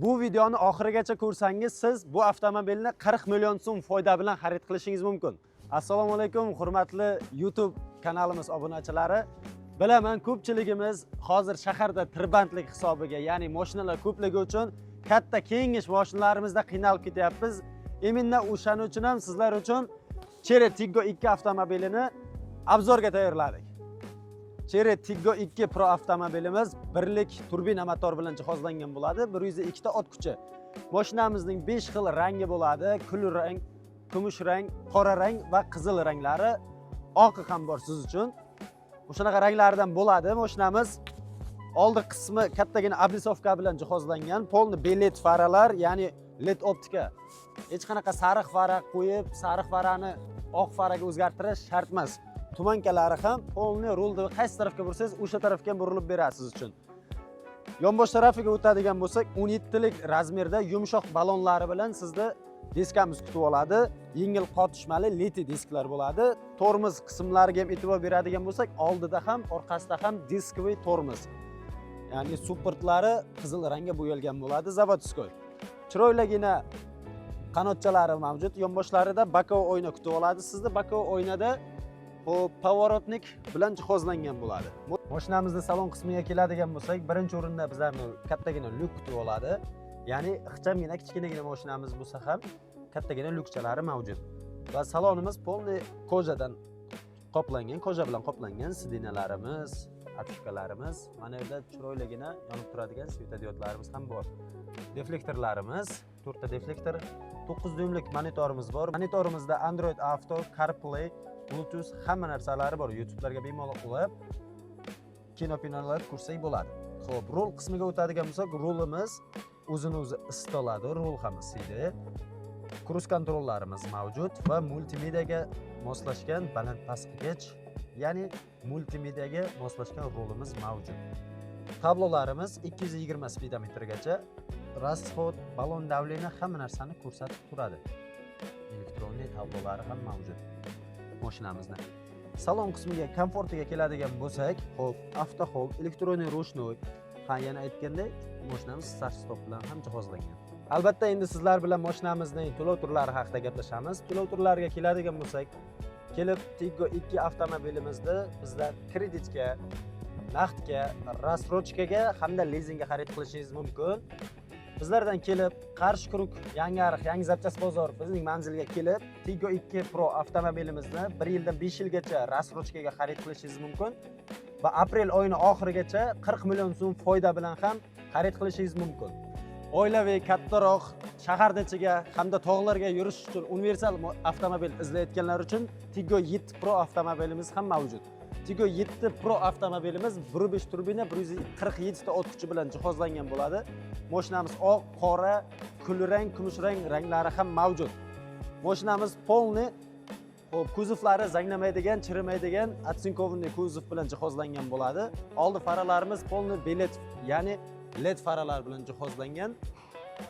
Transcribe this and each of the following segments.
Bu videoni oxirigacha ko'rsangiz, siz bu avtomobilni 40 million so'm foyda bilan xarid qilishingiz mumkin. Assalomu alaykum, hurmatli YouTube kanalimiz obunachilari. Bilaman, ko'pchiligimiz hozir shaharda tirbandlik hisobiga, ya'ni mashinalar ko'pligi uchun katta kengish mashinalarimizda qiynalib ketyapmiz. Именно o'shaning uchun ham sizlar uchun Chery Tiggo 2 avtomobilini обзор ga tayyorladik. Chery Tiggo 2 Pro avtomobilimiz birlik turbina motor bilan jihozlangan bo'ladi. 102 ta ot kuchi. Mashinamizning 5 xil rangi bo'ladi. Kul rang, kumush rang, qora rang va qizil ranglari. Oqi ham bor siz uchun. O'shanaqa ranglardan bo'ladi. Mashinamiz oldi qismi kattagina облицовка bilan jihozlangan. Полный BLED faralar, ya'ni LED optika. Hech qanaqa sariq fara qo'yib, sariq farani oq faraga o'zgartirish shart emas. Туманка lari ham полный, rulni qaysi tarafga bursangiz, o'sha tarafga ham burilib beradi siz uchun. Yonbosh tarafiga o'tadigan bo'lsak, 17 lik razmerda yumshoq balonlari bilan sizni diskamiz kutib oladi. Yengil qotishmali литый disklar bo'ladi. Tormoz qismlariga ham e'tibor beradigan bo'lsak, oldida ham, orqasida ham дисковый tormoz. Ya'ni supportlari qizil rangga bo'yalgan bo'ladi, заводской. Chiroyligina qanotchalari mavjud. Yonboshlarida боковой oyna kutib oladi. Sizni боковой oynada, xo'p, поворотник bilan jihozlangan bo'ladi. Mashinamizni salon qismiga keladigan bo'lsak, birinchi o'rinda bizlarni kattagina lyuk kutib oladi. Ya'ni ixchamgina, kichkinagina mashinamiz bo'lsa ham kattagina lyukchalari mavjud. Va salonimiz полный кожа dan qoplangan, кожа bilan qoplangan сиденья larimiz, обшивка larimiz, mana yerda chiroyligina yonib turadigan светодиод larimiz ham bor. Deflektorlarimiz, to'rtta deflektor, 9 dyumlik monitorimiz bor. Monitorimizda Android Auto, CarPlay, Bluetooth, hamma narsalari bor. YouTube'larga bemalol ulab kino pinolar ko'rsak bo'ladi. Xo'p, rul qismiga o'tadigan bo'lsak, rulimiz o'zini o'zi isitoladi, rul ham isiydi. Круиз контроль larimiz mavjud va multimediaga moslashgan baland pastqigich, ya'ni multimediaga moslashgan rulimiz mavjud. Tablolarimiz 220 spidometrgacha, расход, balon давление, hamma narsani ko'rsatib turadi. Электронный tablolari ham mavjud mashinamizni. Salon qismiga, komfortiga keladigan bo'lsak, xo'p, авто hold, электронный ручной, ha, yana aytgandek, mashinamiz start stop bilan ham jihozlangan. Albatta, endi sizlar bilan mashinamizning to'lov turlari haqida gaplashamiz. To'lov turlariga keladigan bo'lsak, kelib Tiggo 2 avtomobilimizni bizlar kreditga, naqdga, рассрочка ga hamda lizingga xarid qilishingiz mumkin. Bizlardan kelib Qarshi Круг, Yangi Ariq, Yangi Zapchast bozor, bizning manzilga kelib Tiggo 2 Pro avtomobilimizni 1 yildan 5 yilgacha рассрочка ga xarid qilishingiz mumkin va aprel oyini oxirigacha 40 million so'm foyda bilan ham xarid qilishingiz mumkin. Oilaviy, kattaroq, shaharni ichiga hamda tog'larga yurish uchun universal avtomobil izlayotganlar uchun Tiggo 7 Pro avtomobilimiz ham mavjud. Tiggo 7 Pro avtomobilimiz 1.5 turbina, 147 ta ot kuchi bilan jihozlangan bo'ladi. Mashinamiz oq, qora, kulrang, kumushrang ranglari ham mavjud. Mashinamiz полный, xo'p, kuzovlari zanglamaydigan, chirimaydigan оцинкованный kuzov bilan jihozlangan bo'ladi. Oldi faralarimiz полный BLED, ya'ni LED faralar bilan jihozlangan.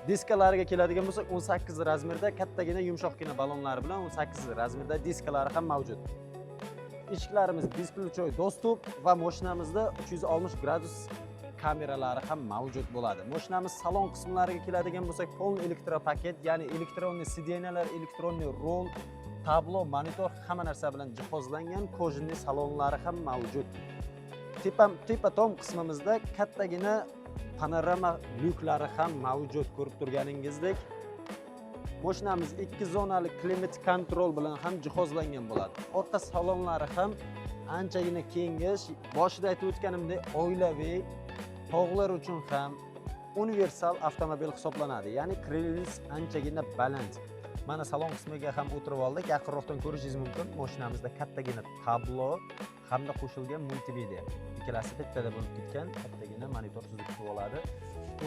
Diskalariga keladigan bo'lsak, 18 razmerda kattagina, yumshoqqina balonlari bilan 18 razmerda diskalari ham mavjud. Eshiklarimiz бесключевой доступ va mashinamizda 360 gradus kameralari ham mavjud bo'ladi. Mashinamiz salon qismlariga keladigan bo'lsak, полный электропакет, ya'ni электронный сиденья lar, электронный rul, tablo, monitor, hamma narsa bilan jihozlangan кожаный salonlari ham mavjud. Tepa tom qismimizda kattagina panorama lyuklari ham mavjud, ko'rib turganingizdek. Mashinamiz ikki zonali климат-контроль bilan ham jihozlangan bo'ladi. Orqa salonlari ham anchagina kengish. Boshida aytib o'tganimdek, oilaviy, tog'lar uchun ham universal avtomobil hisoblanadi. Ya'ni клиренс anchagina baland. Mana, salon qismiga ham o'tirib oldik. Yaqinroqdan ko'rishingiz mumkin. Mashinamizda kattagina tablo hamda qo'shilgan multimedia. Ikkalasi bittada bo'lib ketgan kattagina monitor sizni kutib oladi.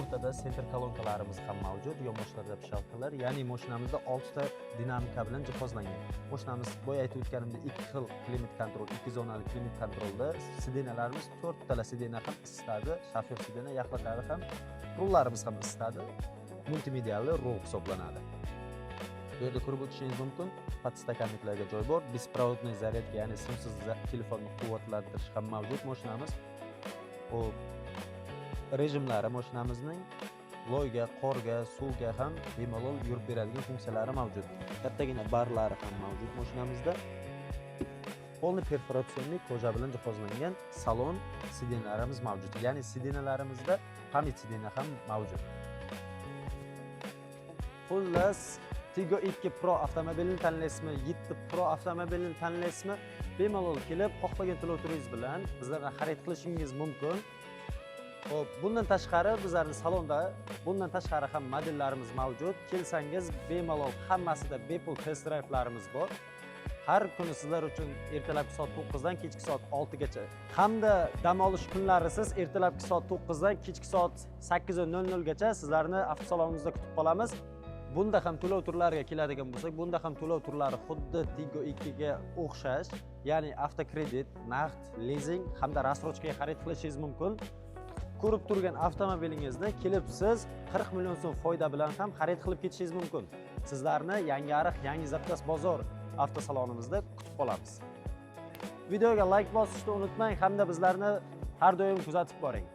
O'rtada центр kolonkalarimiz ham mavjud, yonboshlarda пищалка lar, ya'ni mashinamizda 6 ta dinamika bilan jihozlangan. Mashinamiz, boya aytib o'tganimdek, ikki xil климат-контроль, ikki zonali климат-контроль da сиденья larimiz, to'rttala сиденья ham isitadi, shofyor сиденья yaxlatlari ham, rullarimiz ham isitadi. Multimediali rul hisoblanadi. Bu yerda ko'rib o'tishingiz mumkin, подстаканник larga joy bor, беспроводной зарядка, ya'ni simsiz telefonni quvvatlantirish ham mavjud mashinamiz. Xo'p, rejimlari mashinamizning Loyga, qorga, suvga ham bemalol yurib beradigan funksiyalari mavjud. Kattagina barlari ham mavjud mashinamizda. Полный перфорационный кожа bilan jihozlangan salon сиденья larimiz mavjud. Ya'ni сиденья larimizda память сиденья ham mavjud. Xullas, Tiggo 2 Pro avtomobilini tanlaysizmi, 7 Pro avtomobilini tanlaysizmi, bemalol kelib, xohlagan to'lov turingiz bilan bizlardan xarid qilishingiz mumkin. Xo'p, bundan tashqari bizlarning salonda bundan tashqari ham modellarimiz mavjud. Kelsangiz bemalol hammasida bepul test drive'larimiz bor. Har kuni sizlar uchun ertalabki soat 9 dan kechki soat 6 gacha hamda dam olish kunlari siz ertalabki soat 9 dan kechki soat 8:00 gacha sizlarni avtosalonimizda kutib qolamiz. Bunda ham to'lov turlariga keladigan bo'lsak, bunda ham to'lov turlari xuddi Tiggo 2 ga o'xshash, ya'ni avtokredit, naqd, lizing hamda рассрочка ga xarid qilishingiz mumkin. Ko'rib turgan avtomobilingizni kelib siz 40 million so'm foyda bilan ham xarid qilib ketishingiz mumkin. Sizlarni Yangiariq, Yangi Zapchast bozor avtosalonimizda kutib qolamiz. Videoga like bosishni unutmang hamda bizlarni har doim kuzatib boring.